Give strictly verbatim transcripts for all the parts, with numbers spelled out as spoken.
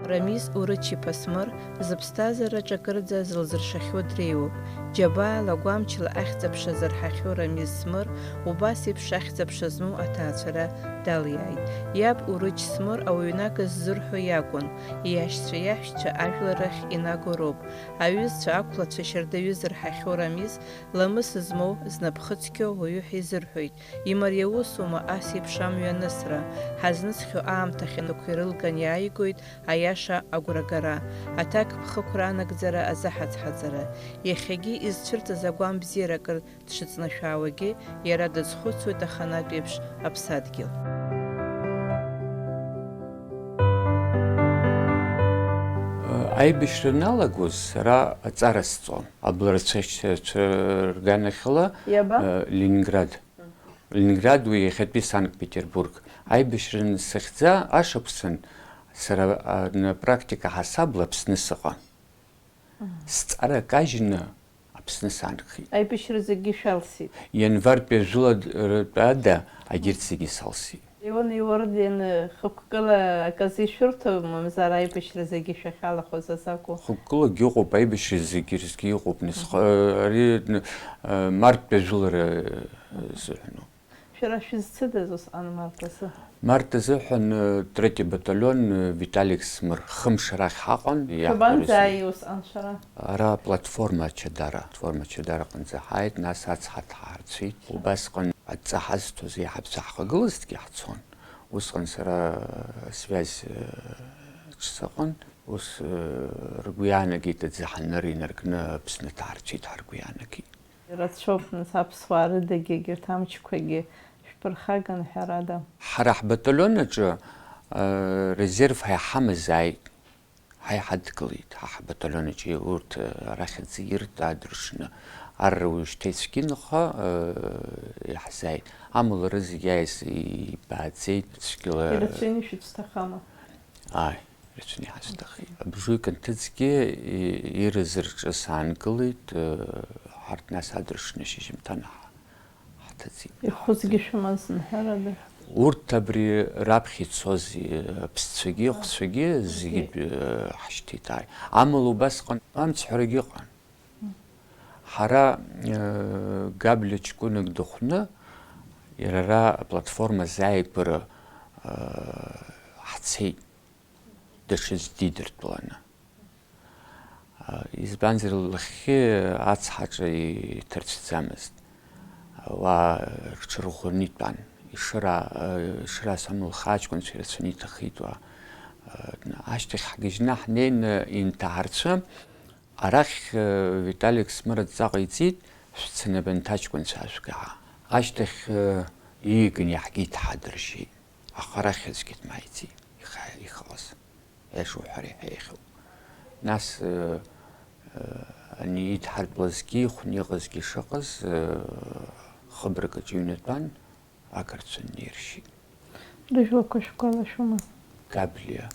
Рамиз Урыч-иԥа Смыр зыԥсҭазаараҿ акырӡа зылзыршахьоу дреиуоуп. Џьабаала, гәамчла ахьӡ-аԥша зырҳахьоу Рамиз Смыр убас еиԥш ахьӡ-аԥша змоу аҭаацәара далиааит. Иаб Урыч Смыр ауаҩнак ззырҳәо иакәын, иашьцәа-иаҳәшьцәа ажәлар рахь инаго роуп. Аҩызцәа, ақәлацәа шьардаҩы зырҳахьоу Рамиз, ламыс змоу, знапхы цқьоу уаҩы ҳәа изырҳәоит. Имариа усума ас еиԥш амҩа анысра? Ҳазнысхьоу аамҭахь анықәа ирылган иааигоит аиаша агәрагара, аҭакԥхықәра анагӡара азыҳаҵҳаҵара. Иахьагьы изцәырҵыз агәам бзиара акыр дшыҵнашәаауагьы, иара дазхәыцуеит аханатә еиԥш аԥсадгьыл. Аибашьра аналагоз сара аҵара сҵон. Абларацәа рганахьала Иаба? Ленинград. Ленинград уи иахьатәи Санкт-Петербург. Аибашьра сахьӡа ашықәсан сара а, на практика ҳасабла Аԥсны сыҟан. Сҵара кажьны Аԥсны санкхеит. Аибашьра зегьы шәалсит. Ианвартәи ажәылатәада агьырҭ зегьы салсит. Леон иорден хықәкыла аказы ишәырҭо, мамзар аибашьра зегьы шәахьалахәыз азакәу? Хықәкылагьы ыҟоуп, аибашьра зегьы рзгьы ыҟоуп, нас ари марттәи ажәылара азыҳәаноуп. Шәара шәызцыдаз усҟан март азы? Март азыҳәан третий батальон Виталик Смыр хымш рахь ҳаҟан. Шәабанӡааи усҟан шәара? Ара аплатформа Ачадара, платформа Ачадара аҟынӡа ҳааит, нас ацҳа дҳарцәит. Убасҟан адҵа ҳазҭоз еиҳабацәа ҳхагылазҭгьы ҳцон. Усҟан сара асвиазь ҿсыҟан, ус ргәы иаанагеит аӡы ҳаныр инаркны Аԥсны дҳарцәит ҳәа ргәы иаанагеит. Ирацәоуп, нас, аԥсуаа рыдагьы егьырҭ амчқәагьы шәԥырхаган, ҳәарада. Ҳара ҳбаталион аҿы резерв ҳәа иҳамазааит, ҳаи ҳадгылеит, ҳа ҳбаталион аҿы урҭ арахь аӡы ирт аадыршны, арра уажәшьҭа ицәгьан, аха иаҳзааит. Амала рызегь иааиз ибааӡеит, цәгьала. Ирацәаҩны шәыцәҭахама? Ааи. Рацәаны иҳазҭахеит. Абжуик анҭыҵгьы ирыз рҿы саангылеит, ҳарҭ нас адыршны шьыжьымҭан ҳ-, ҳҭыҵит. Ихәызгьы шәымаз, ҳәарада. Урҭ абри раԥхьа ицоз, аԥсцәагьы, ахәцәагьы зегьы ҳашьҭит, ааи. Амала убасҟан амцҳәарагьы ыҟан. Ҳара Габлиа ҷкәынак дыхәны, иара ара аплатформа азааигәара ҳцеит. Даҽаӡә дидыртәаланы. Избанзар, лахьхьи ацҳаҿы иҭарцәӡамызт. Уа рҽырӷәӷәаны итәан. Ишыра, ишырасамлха аҷкәынцәа ирацәаны иҭахеит уа. Ашьҭахь ҳгьежьны ҳнеины инҭаҳарцәы, арахь Виталик Смыр адҵа ҟаиҵеит, шәцаны абанҭ аҷкәынцәа аажәга ҳәа. Ашьҭахь ииганы иаҳгеит, ҳадыржьеит. Аха арахь аӡәгьы дмааиӡеит, иха-, ихалаз. Аиаша уҳәар иаҳа еиӷьуп. Нас, ы, ы, ани идҳартәлазгьы, ихәны иҟазгьы шыҟаз, ы, хыбрак аҿы иҩнатәан, ақырҭцәа ннеиршьит. Рыжәлақәа шәгәалашәома? Габлиа.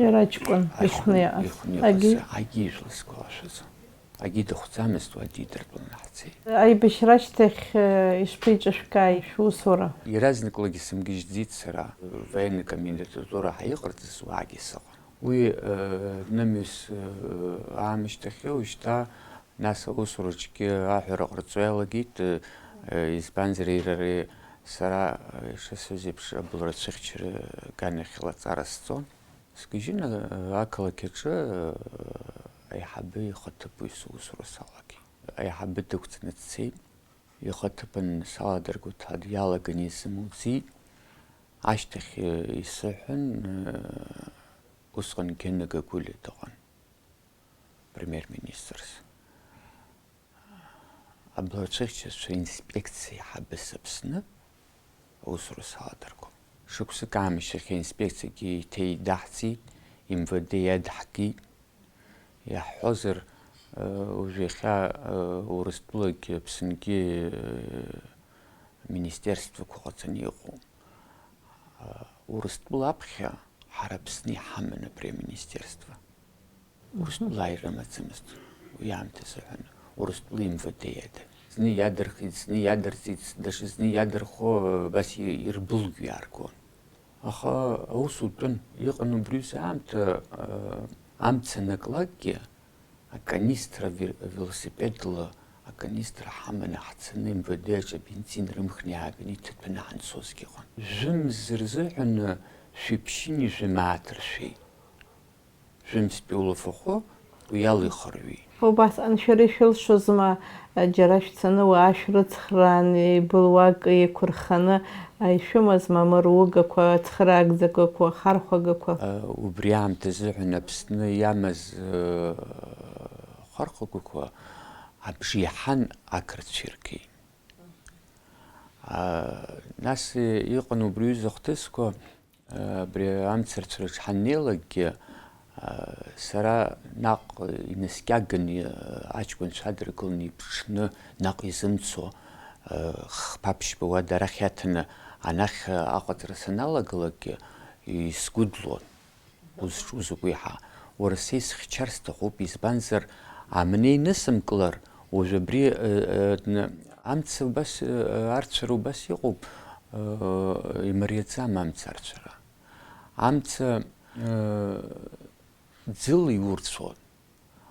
Иара аҷкәын, аҷкәын ихәны иҟаз. Ихәны иҟаз, агьи? Агьи ижәла сгәалашәаӡом. Агьи дыхәӡамызт, уа дидыртәаланы ҳцеит. Аибашьра ашьҭахь, э, ишԥеиҿышәкааи шәусура? Иаразнаклагьы сымгьежьӡеит сара. Военный комендатура ҳәа иҟарҵаз уаагьы сыҟан. Уи, э, нымҩас, э, аамышьҭахьы уажәшьҭа нас аусураҿгьы аҳәара ҟарҵо иалагеит, э, э, избанзар, иара ари сара, э, ишысҳәаз еиԥш, абылра цәыхьчара аганахьала аҵара сҵон. Сгьежьын, ақалақь аҿы аиҳабы ихаҭыԥуаҩ сусура салагеит. Аиҳабы дықәҵны дцеит. Ихаҭыԥан саладыргәаҭа иалаганы исымоуӡеит. Ашьҭахь исыҳәан, усҟан Гена Гагулиа дыҟан, премиер-министрс. Абылрацәыхьчацәа инспекциа аиҳабыс Аԥсны аусура саладыргәон. Шықәсык аамышьҭахь аинспекциагьы еиҭеидаҳҵеит, МВД иадаҳгеит. Иаҳҳәозар, уажә иахьа Урыстәылагьы Аԥсынгьы министерствақәа ҟаҵаны иҟоуп. Урыстәыла аԥхьа ҳара Аԥсны иҳаман абри аминистерство. Урыстәыла ааира амаӡамызт уи аамҭазы ҳәаны. Урыстәыла МВД иада. Зны иадырхит, зны иадырҵеит, даҽазны иадырхо, абас и-, ирбылгьо иааргон. Аха аус утәын, иҟан убри азы аамҭа, аа, амца анаклакгьы, аканистра ве-, велосипедла аканистра ҳаманы ҳцаны М В Д аҿы абензин рымхны иааганы иҭаҭәаны ҳанцозгьы ыҟан. Жәымз рзыҳәан шәиԥшьыни жәымааҭ ршәеит. Жәымзтәи улафахәы уи ала ихырҩеит. Убасҟан шәара ишәылшозма, џьара шәцаны уаа шәрыцхраан, еибылуак еиқәырханы, ишәымазма амыругақәа, ацхыраагӡагақәа, ахархәагақәа? Убри аамҭазыҳәан Аԥсны иамаз, э, ахархәагақәа абжеиҳан ақырҭцәа иргеит. А, нас, э, иҟан убри аҩыза ахҭысқәа, э, абри амцарцәраҿ ҳаннеилакгьы, а, сара наҟ инаскьаганы, э, аҷкәынцәа адыргыланы иԥҽны, наҟ изымцо, э, хԥа-ԥшьба уада арахь иаҭаны анахь, э, аҟаҵара саналагалакгьы, исгәыдлон. Узҿу закәи ҳа? Уара, са исхьчар сҭахуп, избанзар, амни инысымкылар, уажә абри, э, э, дн-, амца убас, э, арцәара убас иҟоуп, э, имариаӡам амца арцәара. Амца, э, ӡыла иурцәон,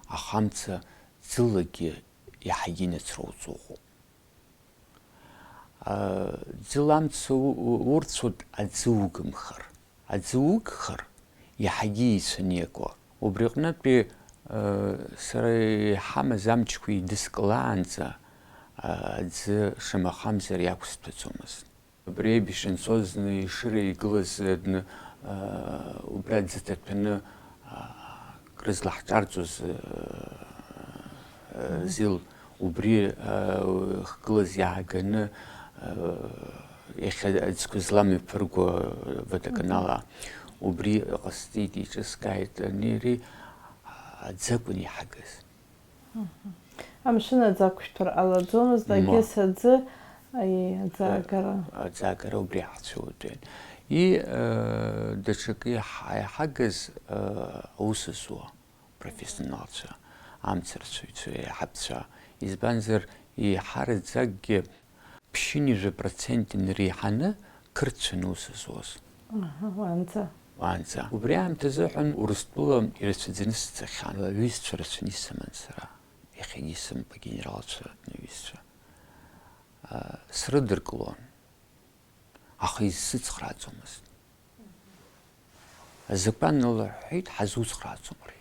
аха амца ӡылагьы иаҳагьы инацроуҵо ыҟоуп. Ӡыла амца у-, у-, урцәоит аӡы угымхар. Аӡы угхар, иаҳагьы еицәаны иакуа. Убри аҟнытәи, сара иҳамаз амчқәа еидыскылаанӡа, аӡы шамахамзар иақәсҭәаӡомызт. Абри еиԥш инцоз зны Ешыра игылаз, э, дны, э, убри аӡы ҭаҭәаны, а, крызлаҳҿарҵоз, э, э, Зил, убри, э, хгылаз иааганы, э, иахьа аӡқәа зламҩаԥырго водоканала, убри ҟасҵеит, еиҿыскааит, анери аӡы акәын иҳагыз. Мгм. Амшын аӡы ақәшәҭәар ҟалаӡомызт, Ма. Агьыс аӡы, аиеи, аӡы Э, аагара. Аӡы аагара убри ҳцәыуадаҩын. И, э, даҽакы иаҳ-, иаҳагыз, э, аус зуа, профессионалцәа, амцарцәаҩцәа, еиҳабцәа. Избанзар, еиҳараӡакгьы ԥшьынҩажәа процент инреиҳаны қырҭцәаны аус зуаз. Аҳа, уаанӡа. Уаанӡа. Убри аамҭазыҳәан Урыстәыла ирацәаӡаны сцахьан. Аҩызцәа рацәаны исыман сара. Иахьагьы исымоуп агенералцәа, аҩызцәа. А, срыдыркылон. Аха изсыцхрааӡомызт. Азакәан лҳәеит, ҳазуцхрааӡом ари.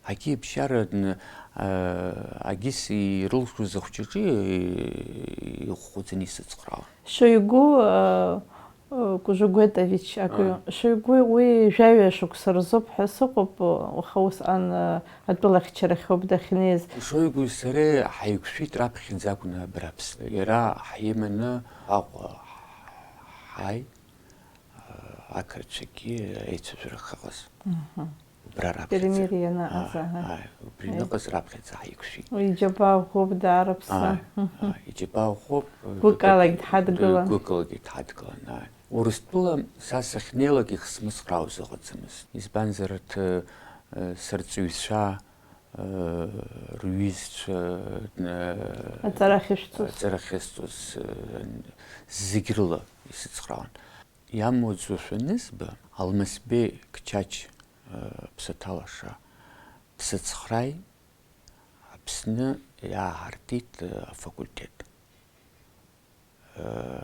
Агьи абжьара дны, а, агьыс ирылшоз ахәҷаҿы, э, ихәхәаӡаны исыцхраауан. Шойгу, э, э, Кужугетович акәу? Ааи. Шойгу уи жәаҩа шықәса рзоуп ҳәа сыҟоуп, уаха усҟан, э, атәылахьчарахьоуп дахьнеиз. Шойгуи сареи ҳаиқәшәеит раԥхьаӡа акәны абра Аԥсны. Иара ҳиманы Аҟәа ҳааит. Ақырҭцәагьы аицәажәара ахьыҟаз. Мгм. Убра раԥхьаӡа. Перемирие ианаҟаз, Ааи, аҳа. Ааи, убри Ааи. Аныҟаз раԥхьаӡа ҳаиқәшәеит. Уи иџьабаа ӷәӷәоуп даарыԥсы. Ааи, Мгм. Ааи, иџьабаа ӷәӷәоуп, Гәыкалагь дадгылан. Гәыкалагь дҳадгылан, ааи. Урыстәыла са сахьнеилак ихсмыцхраауаз ыҟаӡамызт. Избанзар, арҭ, э, сырҵаҩцәа, э, рҩызцәа, э, Аҵара ахьышәҵоз. Аҵара ахьысҵоз, э, зегь рыла исыцхраауан. Иамуӡошәа анызба, Алмасбеи Қчач, э, ԥсаҭа лаша, дсыцхрааит, Аԥсны иааҳартит, э, афакультет. Э,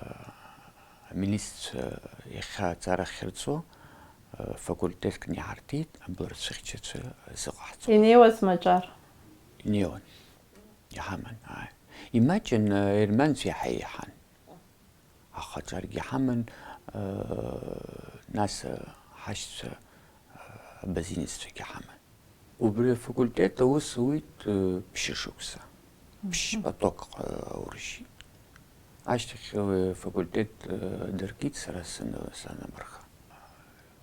амилициацәа иахьа аҵара ахьырҵо, э, факультеткны иҳарҭеит, абылрацәыхьчацәа зыҟаҳҵо. Инеиуаз маҿар? Инеиуан. Иҳаман, ааи. Имаҷын, э, ерманцәа иаҳа еиҳан. Аха аҿаргьы ҳаман, э, нас, э, ҳашьцәа, э, абазинеццәагьы ҳаман. Убри афакультет аус ауит, э, ԥшьышықәса. Ԥшь Мгм. Поток, э, аурыжьит. Ашьҭахь, э, афакультет, э, дыркит сара саны-, санамырха.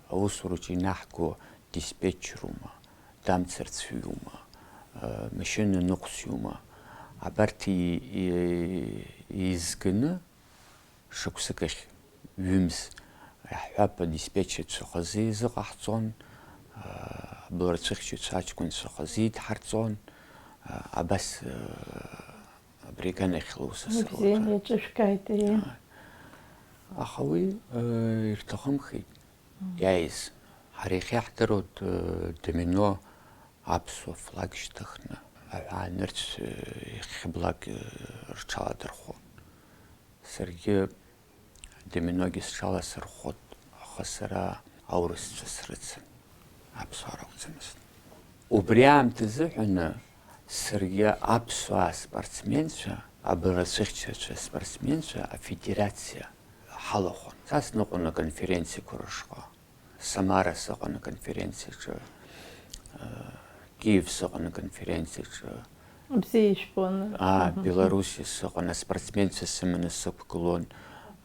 Аусураҿы инаҳго диспетчерума, дамцарцәиума, э, машьына ныҟәсиума, абарҭ и-, и-, еизганы, шықәсык ахь ҩымз, иаҳҳәап, адиспетчерцәа хазы изыҟаҳҵон, аа, абылрацәыхьчаҩцәа аҷкәынцәа хазы идҳарҵон, аа, абас, аа, абри аганахьала аус Ибзианы асырурҭан. Иаҿышәкааит, аиеи. Аха уи, аа, ирҭахымхеит. иааиз. Ҳара иахьа иаҳдыруа д-, домино аԥсуа флаг шьҭыхны, аҳәаа нырцә, э, ихьыблак, э, рҽаладырхәон. Саргьы доминогьы сҽаласырхәот, аха сара аурысцәа срыцын, аԥсуаа ракәӡамызт. Убри аамҭазыҳәаны саргьы аԥсуаа спортсменцәа, абарацәыхьчацәа спортсменцәа афедерациа ҳалахәын. Са сныҟәон аконференциақәа рышҟа. Самара сыҟан аконференциаҿы, э, Киев сыҟан аконференциаҿы. Бзиа ижәбон. Аа, Аҳа. Белоруссиа сыҟан, аспортсменцәа сыманы сықәгылон,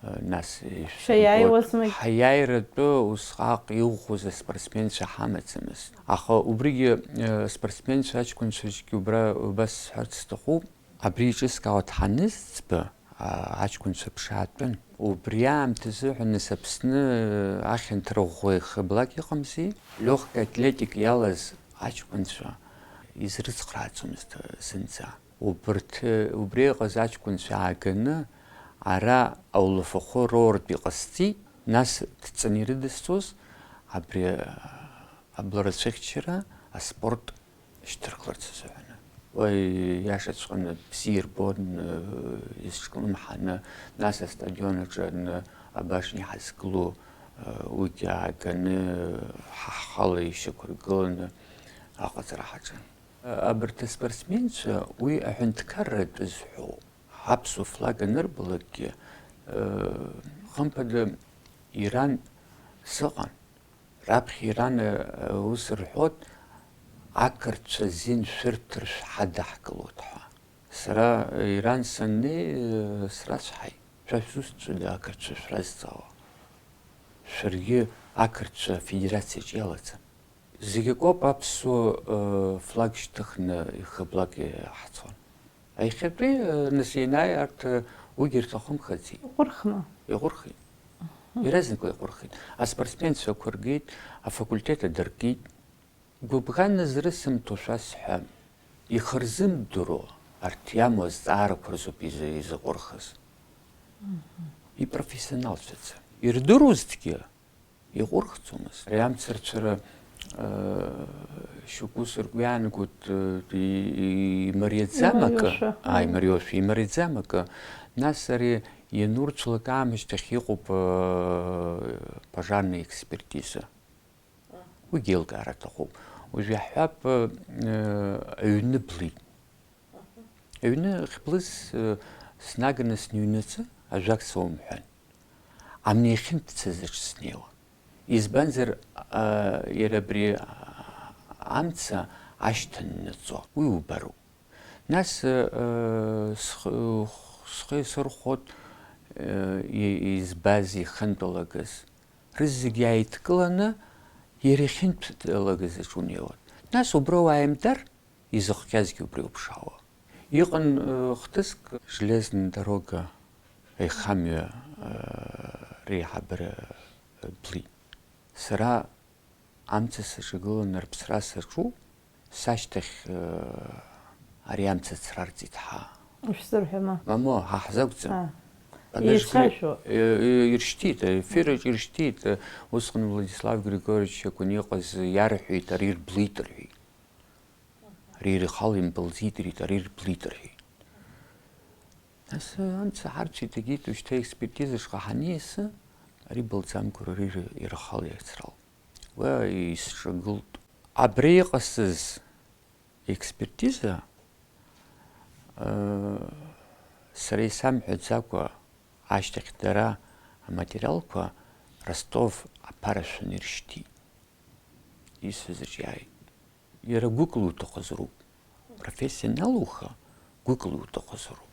э, нас ишәсырбоит. Шәаиааиуазмагь? Ҳаиааиратәы усҟак иӷәӷәоз аспортсменцәа ҳамаӡамызт. Аха убригьы, э, аспортсменцәа аҷкәынцәагьы убра убас сҳәарц сҭахуп. Абри еиҿызкаауа дҳанызӡба, а, аҷкәынцәа ԥшаатәын. Убри аамҭазыҳәа нас Аԥсны ахьанҭара ӷәӷәа ихы-блак иҟамзи, легкая атлетика иалаз аҷкәынцәа изрыцхрааӡомызт зынӡа. Убырҭ, убри иҟаз аҷкәынцәа ааганы ара аулафахәы роуртә иҟасҵеит, нас дҵаны ирыдысҵоз абри, а, абларацәыхьчара, аспорт шьҭырхларц азыҳәаны. Уи иашаҵәҟьаны бзиа ирбон, э, изҿлымҳаны, нас астадион аҿы аны абашня иҳазгылоу, э, уигьы ааганы, ҳа ҳхала ишьақәыргыланы аҟаҵара ҳаҿын. Абарҭ аспортсменцәа уи аҳәынҭқарратә зҳәоу, аԥсуа флаг анырбалакгьы, э, хымԥада, Иран сыҟан. Раԥхьа Иран, э, ус рҳәот, ақырҭцәа зин шәырҭар шәҳадаҳкылоит ҳәа. Сара, э, Иран саннеи, э, срацәҳаит, шәа шәзусҭцәада ақырҭцәа шәразҵаауа? Шәаргьы ақырҭцәа афедерациаҿ иалаӡам. Зегь акоуп аԥсуа, э, флаг шьҭыхны ихы-блак иаҳцон. Аиҳабтәи, э, нас ианааи арҭ, э, уигьы рҭахымхаӡеит. Иҟәырхма? Иҟәырхит. Мгм. Иаразнакла иҟәырхит. Аспортсменцәа ықәыргеит, афакультет адыркит. Гәыбӷан зрысымҭо шәасҳәап, ихырзымдыруа арҭ иамоу азҵаарақәа рзоуп изы-, изыҟәырхыз. Мгм. Ипрофессионалцәаӡам. Ирдыруазҭгьы, иҟәырхӡомызт. Ари амцарцәара, э, шьоукы ус ргәы иаанагоит, э, и-, и-, имариаӡам акы. Имариоушәа. Аа, имариоушәа, имариаӡам акы. Нас ари ианурцәлак аамышьҭахь иҟоуп, э, пожарный экспертиза. Уигьы еилкаара аҭахуп. Уажә иаҳҳәап, э, аҩны блит. Аҩны ахьблыз, э, снаганы сныҩнаҵы, ажәак соумҳәан. Амни ахьынтәцаз аҿы снеиуан. Избанзар, а, иара абри, а, амца ашьҭаннаҵо, уи убароуп. Нас, э, схы, схы еисырхәот, э, и-, избаз, ихынтәалагаз. Рызегь ааидкыланы, иара ихьынтәалагаз аҿы унеиуан. Нас убра уааимдар, изыхҟьазгьы убри уԥшаауа. Иҟан, э, хҭыск, железная дорога аихамҩа, э, реиҳабыра, э, блит. Сара амца саҿагыланы рыԥсра саҿу, сашьҭахь, э, ари амца ацрарҵеит ҳа. Ушәзырҳәама? Мамоу, ҳа ҳзакәӡам. А. Подожди. Еицәажәо. Э, э, иршьҭит, аефираҿ иршьҭит, э, усҟан Владислав Григорьевич иакәын иҟаз, иарҳәеит, ари ирблит рҳәеит. Ари ирхала имбылӡит, ари, ари ирблит рҳәеит. Нас, э, амца ҳарцәеит, егьит, ушьҭа експертизаҿҟа ҳаниасы, ари былӡамкәа, ари ир-, ирхала иацралт. Уа исҿагылт. Абра иҟасыз експертиза, э, сара исамҳәаӡакәа, ашьҭахь дара аматериалқәа Ростов аԥара шәаны иршьҭит. Исҳәаз аҿиааит. Иара гәыкла уҭахызароуп. Профессионал уха, гәыкла уҭахызароуп.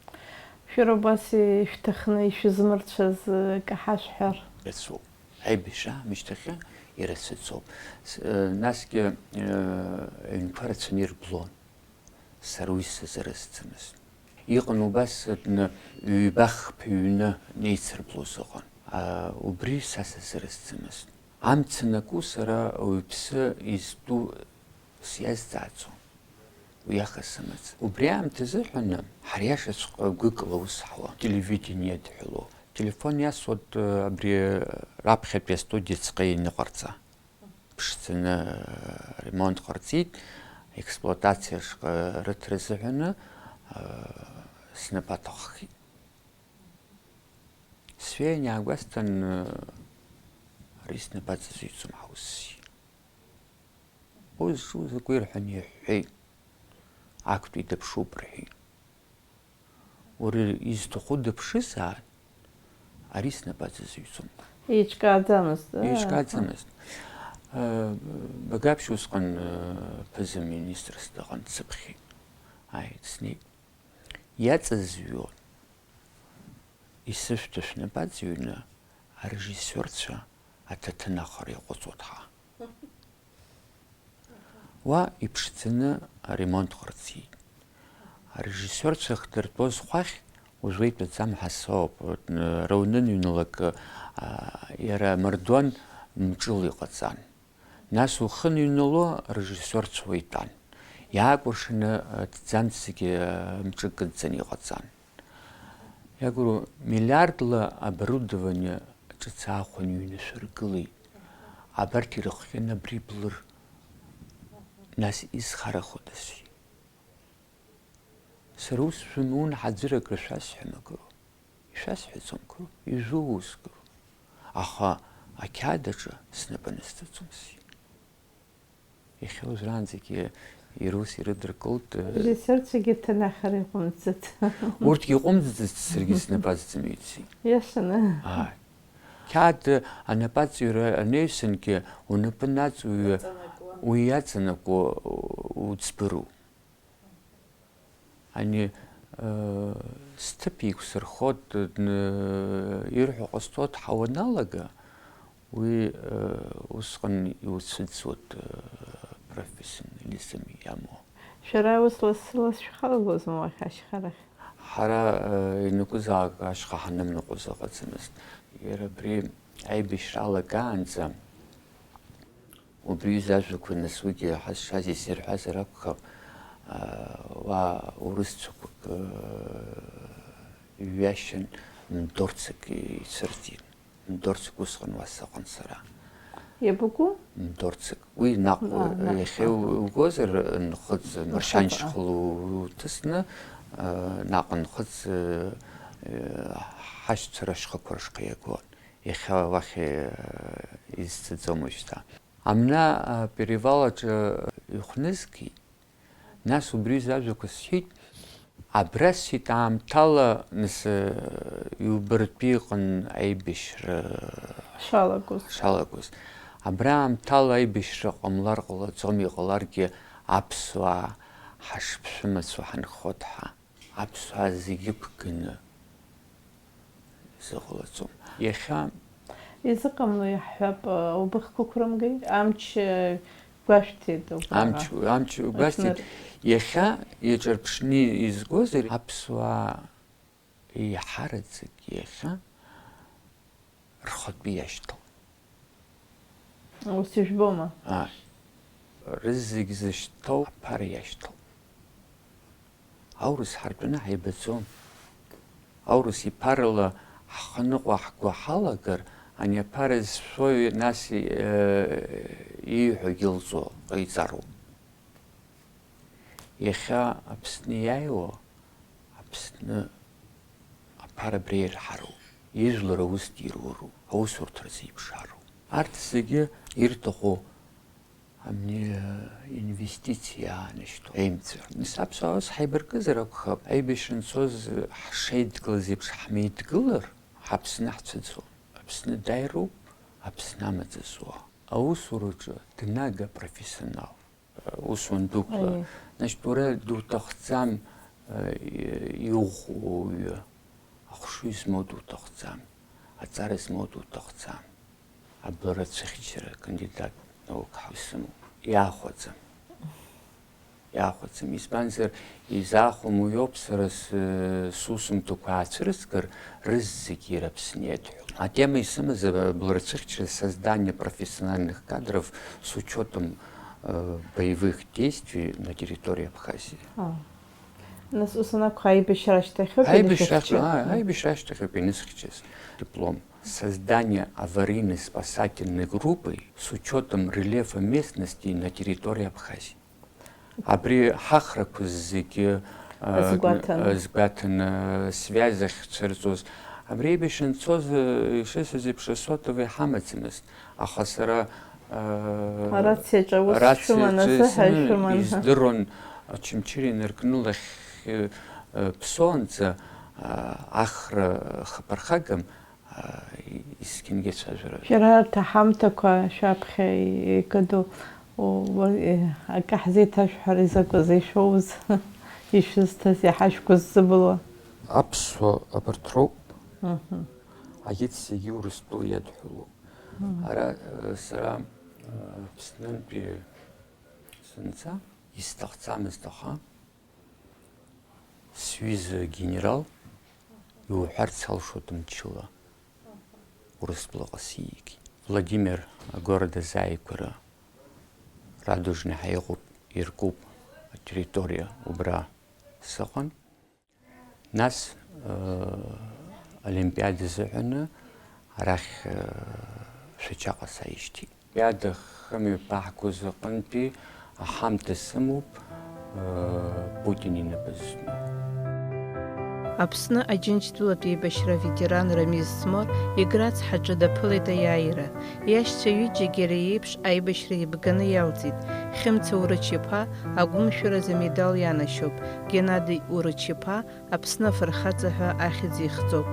Шәара убас ишәҭахны ишәызмырцәаз акы ҳашәҳәар? Рацәоуп. Аибашьра аамышьҭахьы ирацәаӡоуп. С-, э, насгьы, э, аҩнқәа рацәаны ирблон. Сара уи сазыразӡамызт. Иҟан убас зны ҩба-хԥа ҩны неицырблоз ыҟан. А, убри са сазыразӡамызт. Амца анаку сара ауаҩԥсы изтәу сиазҵааӡом. Уи аха сымаӡам. Убри аамҭазыҳәаны ҳара иашаҵәҟьа гәыкла аус ҳауан, телевидение адҳәалоу. Телефон иасуеит, э, абри раԥхьатәи астудиаҵәҟьа ианыҟарҵа. Ԥшӡаны, э, ремонт ҟарҵеит, експлуатациаҿы рыҭра азыҳәаны, э, снапы аҭаххит. Сҩеин иаагәасҭан, э, ари снапы аҵазыҩӡом ҳәа ус. Уи зҿу закәи рҳәан иҳәҳәеит. Актәи дыԥшуп рҳәеит. Уара изҭаху дыԥшызааит, ари снапы аҵазыҩӡом. Еиҿкааӡамызт, аа. Еиҿкааӡамызт. Э, Багаԥшь усҟан, э, ԥыза-министрс дыҟан, дсыԥхьеит. Ааи, снеит. Иаҵазҩуан. Исышәҭа шәнапы аҵҩны арежиссиорцәа аҭаҭынахара иаҟәыҵуа ҭҳа. Уа иԥшӡаны аремонт ҟарҵеит. Арежиссиорцәа ихдыртәоз хәахь узуеитәаӡам ҳәа соуп. Раунын ҩнылакы, а, иара амардуан мҿыла иҟаҵан. Нас ухы аныҩнало, арежиссиорцәа уа итәан. Иаакәыршаны, аҭӡамц зегьы, а, мҿы кыдҵаны иҟаҵан. Иагәыру, миллиардла оборудование ҿыц аахәаны иҩнашәыргылеит. Абарҭ ирыхҟьаны абри блыр. Нас изхараходаз? Сара ус шәымун ҳаӡәыр акры шәасҳәам акыру? Ишәасҳәаӡом акыру? Ижәу ус акыру? Аха ақьаад аҿы снапы анысҵаӡом сиит. Иахьа уажәраанӡагьы ирус ирыдыркылт, э, Режиссиорцәагьы ҭанахара иҟәымҵӡац. Урҭгьы иҟәымҵӡац, саргьы снапы аҵаӡам ицеит. Иашаны. Ааи. Қьаад анапаҵаҩра анаҩсангьы унапы наҵуҩы Иаҵанакуа. Уи иаҵанакуа уӡбару? Ани, э, сҭыԥ еиқәсырхот, н-, ирҳәо ҟасҵот ҳәа уаналага, уи, э, усҟан иуцәыӡуеит, э, профессионализм иамоу. Шәара ус лассы-ласс шәхалагозма уахь ашьхарахь? Ҳара, э, ианакәызаалак ашьха ҳанымныҟәоз ыҟаӡамызт. Иара абри аибашьра алагаанӡа Убри аҩыза ажәақәа нас уигьы ҳазшаз исирҳәазар акәхап, аа, уа урысцәақәак, аа, ҩашьан мдорцак ицәырҵит. Мдорцак усҟан уа сыҟан сара. Иабаку? Мдорцак. Уи наҟ, а, наҟ, иахьа аха. Угозар, нхыҵ, Нхыҵ, маршьаншьхыла уҭысны, аа, наҟ нхыҵ, аа, ҳашьцәа рышьхақәа рышҟа иагон. Иахьа уахь, аа, изцаӡом уажәшьҭа. Амна, а, перевал аҿы ихәнызгеит, нас убри аҩыза ажәақәа сҳәеит, абра сҳәеит аамҭала, нас, а, иубартәы иҟан аибашьра Шалагоз. Шалагоз. Абра аамҭала аибашьра ҟамлар ҟалаӡом, иҟаларгьы аԥсуаа ҳашԥшәымацо ҳанхот ҳәа. Аԥсуаа зегьы ықәганы изыҟалаӡом. Иахьа изыҟамло иаҳҳәап, убыхқәа қәрымгеи, амч, э, гәашәҭеит убраҟа. Амч, амч гәасҭеит. Аҽныр- Иахьа иаҿырԥшны изгозар, аԥсуаа еиҳараӡак иахьа рхатәы иашьҭоуп. Ус ижәбома? Ааи. Рызегь зышьҭоу аԥара иашьҭоуп. Аурыс ҳартәаны ҳаибаӡом. Аурыс иԥарала ҳхы ныҟәа ҳгәы ҳалагар, ани аԥара зшәои нас, э, ииҳәогьы лҵо ҟаиҵароуп. Иахьа Аԥсны иааиуа, Аԥсны аԥара абри ирҳароуп, ижәлар аус дируроуп, аусурҭа рзеиԥшароуп. Арҭ зегьы ирҭаху амни-, инвестициа аанашьҭуа аимҵәа. Нас аԥсуаа ус ҳаибаркызар акәхап, аибашьра анцоз ҳшеидгылаз еиԥш ҳмеидгылар, Аԥсны ҳцәыӡуам. Аԥсны дааироуп, Аԥсны амаҵ зуа. Аусураҿы днага профессионал. Усуан дуқәа. Аиеи. Значит, уара дуҭахӡам, э, иухәо уаҩы, ахшыҩ змоу дуҭахӡам, аҵара змоу дуҭахӡам. Аблара цәыхьчара кандидат наук ҳәа исымоуп. Иаахәаӡам. Иаахәаӡам. Избанзар, изаахәом уиоуп сара сы-, сусумҭақәа аацәырызгар, рызегьы ираԥсниеит ҳәа. Атема исымаз, э, аблара цәыхьчара, создание профессиональных кадров с учётом э, боевых действий на территории Абхазии. А. Нас ус анакәха, аибашьра ашьҭахьоуп Аибашьра ашьҭахь, инышәхьчаз? аа, аибашьра ашьҭахьоуп инысхьчаз. Диплом. Создание аварийной спасательной группы с учётом рельефа местности на территории Абхазии. Абри ҳахрақәа зегьы, а, Азгәаҭаны. Азгәаҭаны, связь ахьцәырҵуаз. Абри аибашьра анцоз, а, ишысҳәаз еиԥш, асотовый ҳамаӡамызт. Аха сара, а, Арациаҿы аус рациаҿы шәыман азы ҳәа исыман, ишәыман. Издыруан, Очамчыреи инаркны лахь, а, Ԥсоу анӡа, а, Ахра хыԥархагам, а, есқьынгьы ацәажәара. Шәара арҭ аҳамҭақәа шәаԥхьа икыду, у-, у-, акы ҳзеиҭашәҳәар изакәызеи шәоуз, ишәызҭаз, иаҳа шәгәы ззыбылуа? Аԥсуа абарҭ роуп. Мгм. Аиеит, зегьы Урыстәыла иадҳәалоуп. Мгм. Ара, э, сара, э, Аԥснынтәи сынца, исҭахӡамызт, аха сҩыза генерал, иуҳәарц алшоит мчыла, Урыстәылаҟа сиигеит. Владимир агорода азааигәара Радужный ҳәа иҟоуп, иркуп атерриториа, убра сыҟан. Нас, э, Олимпиада азыҳәаны арахь, э, Шәачаҟа сааишьҭит. Олимпиада хымҩаԥаҳгоз аҟынтәи аҳамҭа сымоуп, э, Путин инапы зтәу. Аԥсны Аџьынџьтәылатә еибашьра аветеран Рамиз Смор Егры ацҳаҿы даԥылеит аиааира. Иашьцәа ҩыџьагьы иара иеиԥш аибашьра еибганы иалҵит. Хьымца Урыч-иԥа агәымшәаразы амедал ианашьоуп, Геннади Урыч-иԥа Аԥсны афырхаҵа ҳәа ахьӡ ихҵоуп.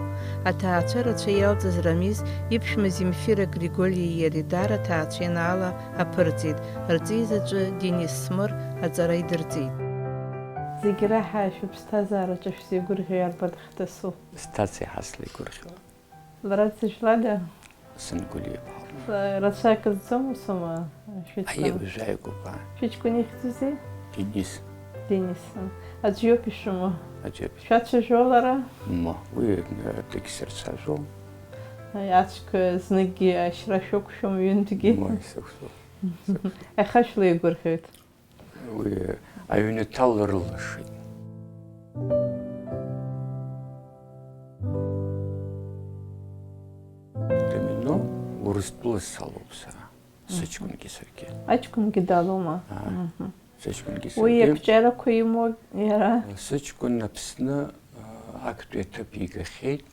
Аҭаацәа рацәа иалҵыз Рамиз иԥшәма Земфира Григольиеи иареи даара ҭаацәенаала аԥырҵеит, рҵеи заҵәы Денис Смыр аҵара идырҵеит. Зегь раҳа шәыԥсҭазаараҿы шәзеигәырӷьо иарбан хҭысу? Сҭаца иаҳа слеигәырӷьоит. Лара дзыжәлада? Сангәылиаԥҳа. Рацәак зцом усума шәыҷкәын? Аиеи, уажәааигәоуп, аа. Шәыҷкәын ихьӡузеи? Денис. Денис. Аӡә иоуп ишәымоу? Аӡә иоуп. Шәацәажәо лара? Ма, уи, э, дагьсырцәажәом. Аи, ацәк зныкгьы ашьра шәықәшәом ҩынтәгьы? Ма, исықәшәом. Аиха шәлеигәырӷьоит. Уи аҩнаҭа лырлашеит. Домино Урыстәыла салоуп сара, сыҷкәынгьы саргьы. Аҷкәынгьы далоума? Аа, Мгм. Сыҷкәынгьы Уи саргьы. Иакәҷарақәа имоуп иара? Сыҷкәын Аԥсны, а, актәи аҭыԥ игахьеит,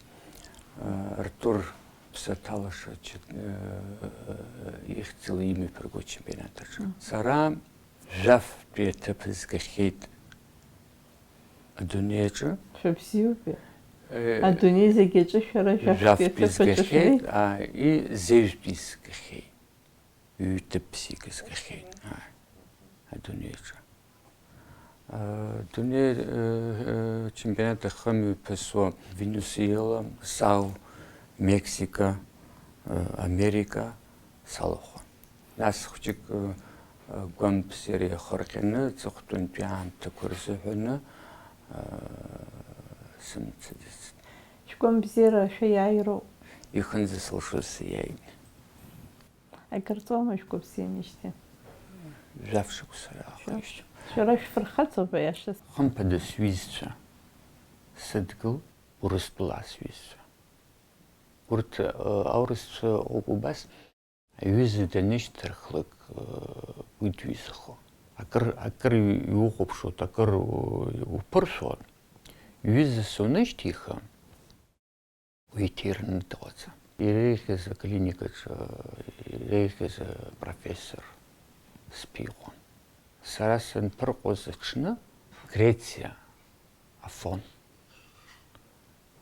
а, Артур Ԥсаҭалаша ча-, э, ихьӡала имҩаԥырго ачемпионат аҿы. Мгм. Сара Жәафтәи аҭыԥ згахьеит адунеи аҿы. Шәа бзиоуп. Э, Адунеи зегь аҿы шәара жәафтәи Жәафтәи аҭыԥ аҿы згахьеит, шәнеи? А, и Зежәтәи згахьеит. Ҩ-ҭыԥ зегь згахьеит, а, адунеи аҿы. А, адунеи, э, э, чемпионат ахымҩаԥысуа Венесуела, Сау, Мексика, э, Америка салахәын. Нас хәҷык, э, гәамбзиара иахырҟьаны, аҵыхәтәантәи аамҭақәа рзыҳәаны, э, сымцаӡацт. Шәгәамбзиара шәа иааироуп. Ихынӡа сылшоз сиааит. Акыр ҵуама шәгәабзианижьҭеи? Жәаф шықәса раахижьҭеи. Шәара шәфырхаҵоуп, аиашаз. Хымԥада сҩызцәа, сыдгыл Урыстәылаа сҩызцәа. Урҭ, э, аурысцәа ыҟоуп убас. Аҩыза данышьҭархлак, уи дуизахо. Акыр, акыр иухәаԥшуа, акыр уԥыршәо, иҩыза санышьҭихы, уи иҭираны дыҟаӡам. Иреиӷьыз аклиникаҿы иреиӷьыз апрофессор сԥиҟон. Сара санԥырҟоз аҽны Грециа Афон.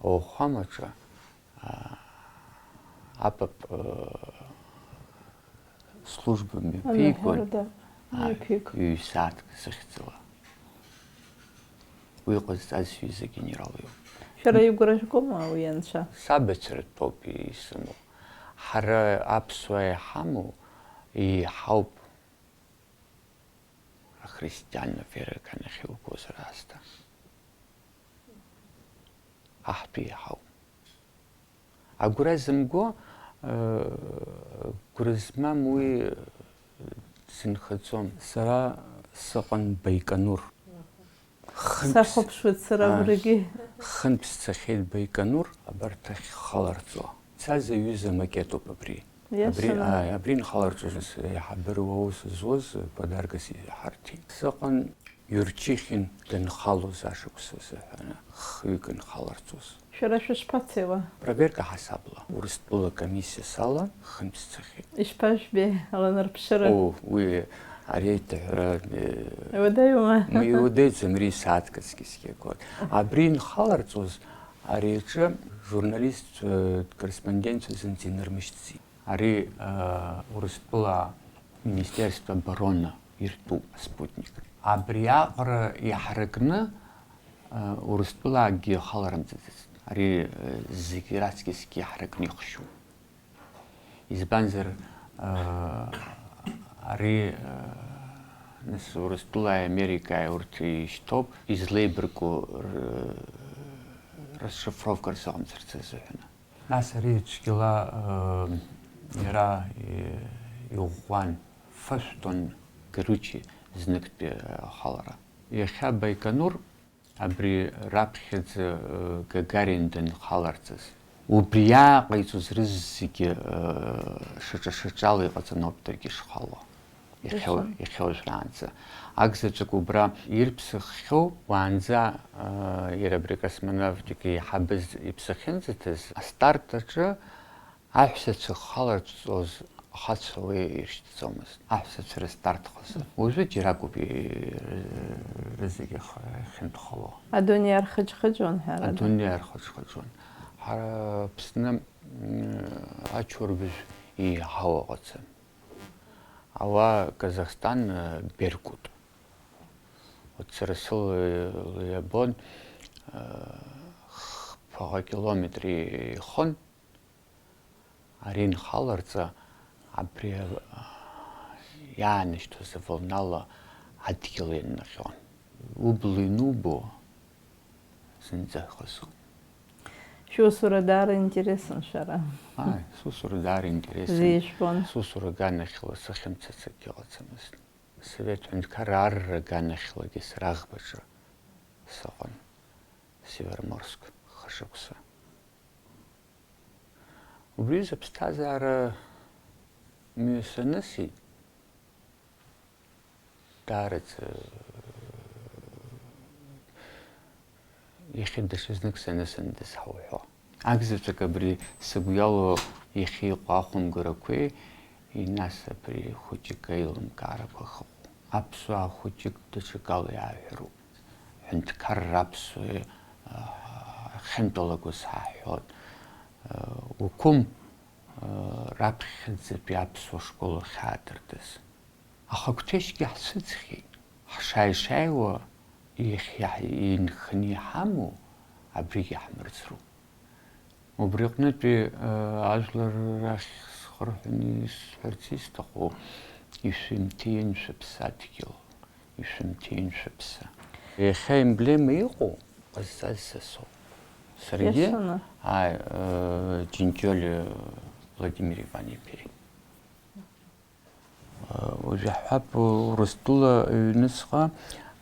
Ауахәамаҿы, аа, апап, аа, служба мҩаԥигон, Анаҳәарада аа, мҩаԥиг. Ҩ-сааҭк зыхьӡала. Уи ҟазҵаз сҩыза генерал иоуп. Шәара игәра жәгома уи анцәа? Сабацәа ртәоуп исымоу. Ҳара аԥсуаа иҳамоу, еиҳауп. Ахристианна вера канахьеугозар аасҭа. Аҳтәы иаҳауп. Агәра зымго, э, гәра змам уи дзынхаӡом. Сара сыҟан Баиканур. Хра Сахәаԥшуеит сара абригьы. Хынтә сцахьеит Баиканур, абарҭ ахь халарҵо. Цаз аҩыза макетуп абри. Абри, иашаны, ааи, абри нхаларҵоз еиҳабыра уа аус зуаз подаркас иҳарҭеит. Сыҟан Иурчихин дынхалоз ашықәс азыҳәан, хҩык нхаларҵоз. Шәара шәышԥацеи уа? Проверка ҳасабла. Урыстәыла комиссиа салан, хынтә сцахьеит. Ишԥажәбеи, аланарԥшыра? О, уи ари аиҭаҳәара, э, иуадаҩума? Ма иуадаҩӡам, ари сааҭк аҵкьысгьы акоуп. Абри нхаларҵоз, ари аҿы журналист, э, корреспондентцәа зынӡа инырмышьҭӡеит. Ари, э, Урыстәыла Министерство обороны иртәуп аспутник. Абри аҟара иаҳаракны, э, Урыстәылакгьы ихаларымҵаӡацт. Ари, э, зегь раҵкьысгьы иаҳаракны ихшьуп. Избанзар, э, ари, э, нас Урыстәылааи Америкааи урҭ ишьҭоуп, излеибарку р-, расшифровка рзыҟамҵарц азыҳәан. Нас ари цәгьала, э, иара, э, иӷәӷәан, фышәтәын, короче, зныктәи, э, ахалара. Иахьа Байконур, абри раԥхьаӡа, э, Гагарин данхаларҵаз, убри иааҟаиҵоз рызегьы, э, шаҿа-шаҿала иҟаҵаны ауп даргьы ишхало. Иахьа-, иахьа уажәраанӡа. Акзаҵәык убра ирԥсыххьоу, уаанӡа, аа, иара абри акосмонавтика иаҳабыз иԥсы ахьынӡаҭаз, астарт аҿы аҳәсацәа халарҵәҵәоз ахацәа уи иршьҭӡомызт. Аҳәсацәа рыстартхозар. Уажәы џьаракоуп и-, рызегьы х-, ихьынтәхало. Адунеи архыџхыџуан, ҳәарада. Адунеи архыџхыџуан. Ҳара Аԥсны, м, ачурбыжә еиҳау ыҟаӡам. Ауаа Казахстан, э, Беркут. Вот сара сыла иабон, э, х-, ԥаҟа километр ихон, ари нхаларҵа, абри, э, иаанашьҭуаз аволнала адгьыл ианнаҟьон. Убла инубо, зынӡа хазуп. Шәусура даара интересын, шәара. Ааи, сусура даара интересын. Бзиа ижәбон. Сусура аганахьала сахьымцац акгьы ыҟаӡамызт. Асовет ҳәынҭқарра арра аганахьлагьы сара аӷбаҿы сыҟан, Североморск, хышықәса. Убри аҩыза аԥсҭазаара мҩа санысит, даараӡа иахьа даҽазнык санысындаз ҳауҳәо. Акзаҵәык абри сыгәы иалоу иахьа иҟоу ахәымгарақәеи, нас абри хәыҷык аилымкаарақәа ахыҟоу. Аԥсуаа хәыҷык даҽакала иааҳәароуп. Ҳәынҭқарра аԥсуа, а, ахьынтәалагоз ҳаҳҳәот. А, Уқәым, а, раԥхьаӡатәи аԥсуа школ ахь иаадыртыз. Ахақәҭыжьгьы ҳцәыӡхьеит. Ҳшааи-шааиуа иахьа инханы иҳамоу абригь иаҳмырӡроуп. Убри аҟнытәи, э, ажәлар рахь схырҳәаны исҳәарц исҭаху, ишәымҭин шәыԥсадгьыл, ишәымҭин шәыԥсы. Иахьа аемблема иҟоу ҟазҵаз са соуп. Саргьы, иашаны, ааи, э, Џьынџьали Владимир Иван-иԥеи. Уажә иаҳҳәап, Урыстәыла аҩныҵҟа,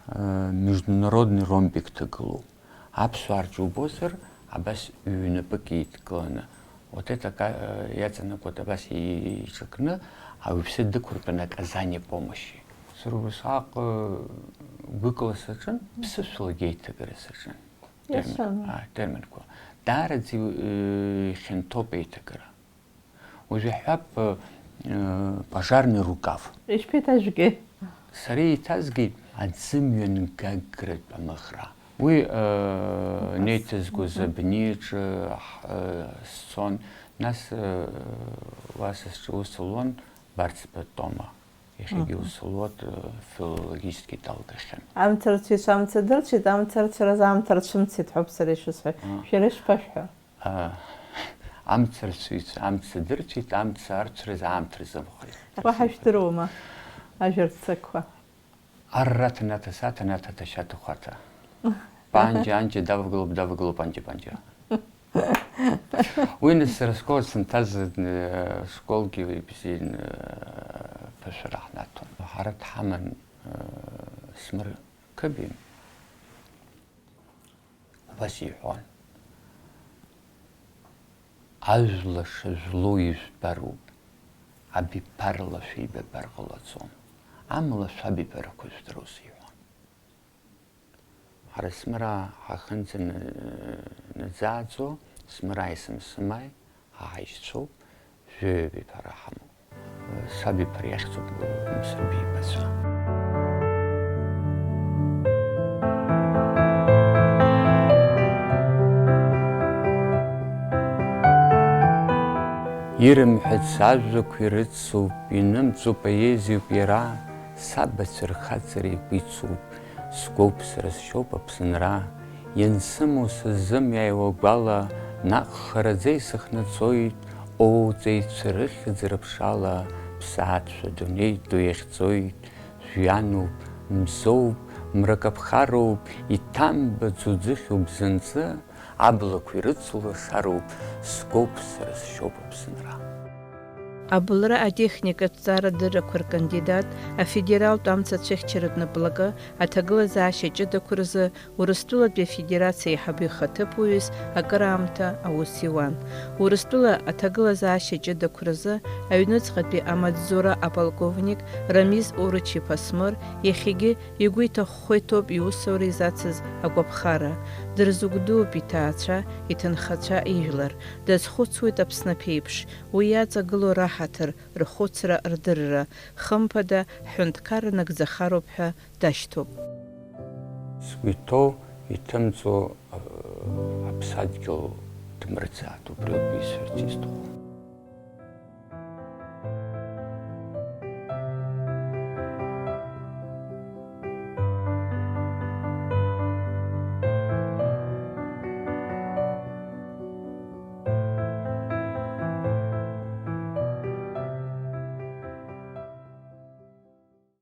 э, международный ромбик ҭагылоуп. Аԥсуаа рҿы убозар, абас ҩнапык еидкыланы, вот это ка-, э, иаҵанакуеит абас и-, иҿакны, ауаҩԥсы дықәыртәаны оказание помощи. Сара убасҟак, э, гәыкала саҿын, ԥсышәалагьы аиҭагара саҿын. Термин-, иашаны, а, терминқәа. Даараӡа, э, ихьанҭоуп аиҭагара. Уажә иаҳҳәап, э, пожарный рукав. Ишԥеиҭажәгеи? Сара еиҭазгеит аӡымҩан гагратә амаӷра. Уи, э, убас, неиҭазгоз, мгм, абни аҿы, ҳ-, э, сцон. Нас, э, уа са сҿы аус луан Барцба Тома. Иахьагьы, мгм, аус луоуп, э, филологически далгахьан. Амца рцәеиҵә амца дырцәеит, амца рцәараз аамҭа рцәымцеит ҳәоуп сара ишысҳәо. А. Шәара ишԥашәҳәо? А, амца рцәеиҵә амца дырцәеит, амца арцәараз аамҭа рзымхеит. Уаҳа ижәдыруама ажәа рццакқәа? Арра ҭанаҭа са, ҭанаҭа ҭашьа ҭахәаҭа. Панџьа, анџьа, давагылоуп, давагылоуп, панџьа, панџьа. Уи нас сара ашкол сынҭаз, э, школгьы ибзиан, э, ԥышәара ҳнаҭон. Ҳара дҳаман, э, Смыр Кыбин. Абас иҳәон. Ажәла шажәлоу ижәбароуп, абиԥарла шәеибабар ҟалаӡом, амала шәабиԥарақәа жәдыруаз иҳәон. Ҳара Смыраа ҳахынӡанаӡааӡо, Смырааи Сымсымааи ҳаҳаишьцәоуп, жәаҩа абиԥара ҳамоуп. Сабиԥара иахьӡуп Мсырбеи иԥацәа. Ирымҳәац ажәақәа ирыцуп, инымҵәо поезиоуп иара, сабацәа рхаҵара игәицуп, сгәоуп, сара сшьоуп Аԥсынра, иансымоу сыззымиааиуа гәала, наҟ хараӡа исыхнаҵоит, оуҵеицәа рыхьӡ рыԥшала, ԥсаатәшәа дунеи ду иахьӡоит, жәҩануп, мзоуп, мракаԥхароуп, иҭамбаӡо ӡыхьуп зынӡа, аблақәа ирыцу лашароуп, сгәоуп, сара сшьоуп Аԥсынра. Абылра атехникатә ҵарадыррақәа ркандидат, афедералтә амца ацәыхьчаратә наплакы аҭагылазаашьа ҷыдақәа рзы Урыстәылатәи Афедерациа аиҳабы ихаҭыԥуаҩыс акыраамҭа аус иуан. Урыстәыла аҭагылазаашьа ҷыдақәа рзы аҩныҵҟатәи амаҵзура аполковник Рамиз Урыч-иԥа Смыр иахьагьы игәы иҭахәхәа иҭоуп иусура изацыз агәаԥхара, дырзыгәдууп иҭаацәа, иҭынхацәа ижәлар, дазхәыцуеит Аԥсны аԥеиԥш, уи иаҵагылоу раҳаҭыр, рхәыцра, рдырра, хымԥада, ҳҳәынҭқарра нагӡахароуп ҳәа дашьҭоуп. Сгәы иҭоу, иҭымҵәо, а, аԥсадгьыл дмырӡааит, убриоуп исҳәарц исҭаху.